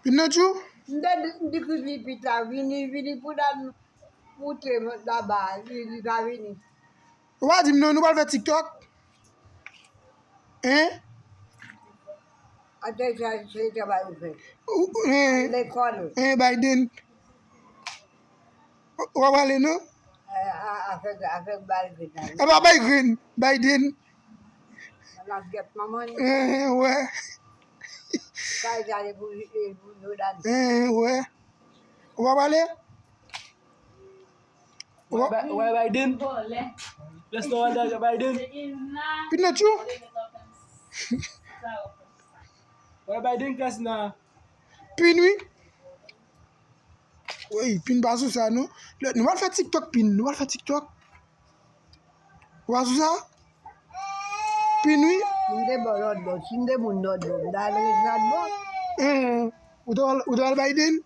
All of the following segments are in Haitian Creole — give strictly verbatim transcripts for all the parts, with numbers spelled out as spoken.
Pinocchio? M te di, m di ki vini pita, vini, vini pou l al moutre laba, li, li pa vini. Ou pa di m non, nou pral fè TikTok? Hein? Atè sa, se travay ou fè. Ou, hein? Lekòl. Hein, Biden? Ou, ou pa prale non? Eh, a, afè, afè bay grenn la. E pa bay grenn, Biden. Nan gèt manman li. Hein, wè. Kay sa li pou, eh, pou Jordan. Hein, wè. Ou pa prale? Ou pa Wè Biden? Lès nou antre Biden? Pinocchio? Wè Biden klas nan. Pin wi. Wi, Pin pa sou sa non. Lè, nou pral fè TikTok Pin, nou pral fè TikTok. Ou pa sou sa? Pin wi. Si m te bò lòt bò, si m te moun lòt bò, m ta al ret lòt bò. Hein, ou ta al, ou ta al Biden?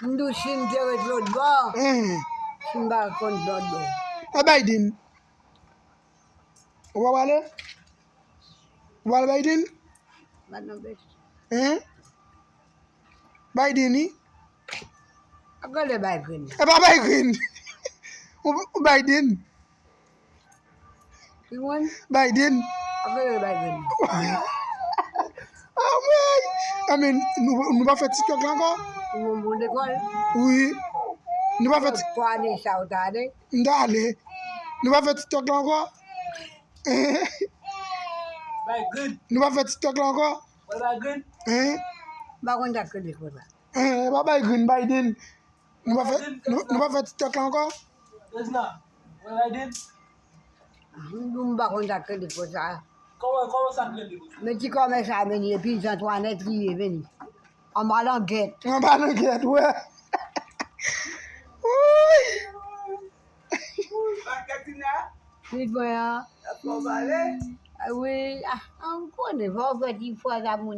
M di w si m te ret lòt bò, hmm, si m pa konn lòt bò. E Biden? Ou pa prale? Ou prale Biden? Ba non bèt. Hein? Biden, wi? Ak gade bay grenn. E pa bay grenn. Ou, ou Biden? Ki moun? Biden. Apre yo Biden. Anmwey! Anmwey, nou, nou pa fè TikTok la ankò? Ou moun lekòl? Wi. Nou pa fè Tik- Pou ane sa ou ta ale? M ta ale. Nou pa fè TikTok la ankò? Bay grenn. Nou pa fè TikTok la ankò? Wè bay grenn. Hein? M pa konn sa k rele konsa. Eh, pa bay grenn Biden. Nou pa fè, nou, nou pa fè TikTok la ankò? Prezna, wè Biden? M di w m pa konn sa k rele konsa. Kòman, kòman sa k rele konsa? Men ti kòmè sa vini, epi Zantwanèt li ye vini. Anba langèt. Anba langèt, wè. Wouy! Li mwen an. Wi, ah, an konnen, fò w fè ti fraz a moun.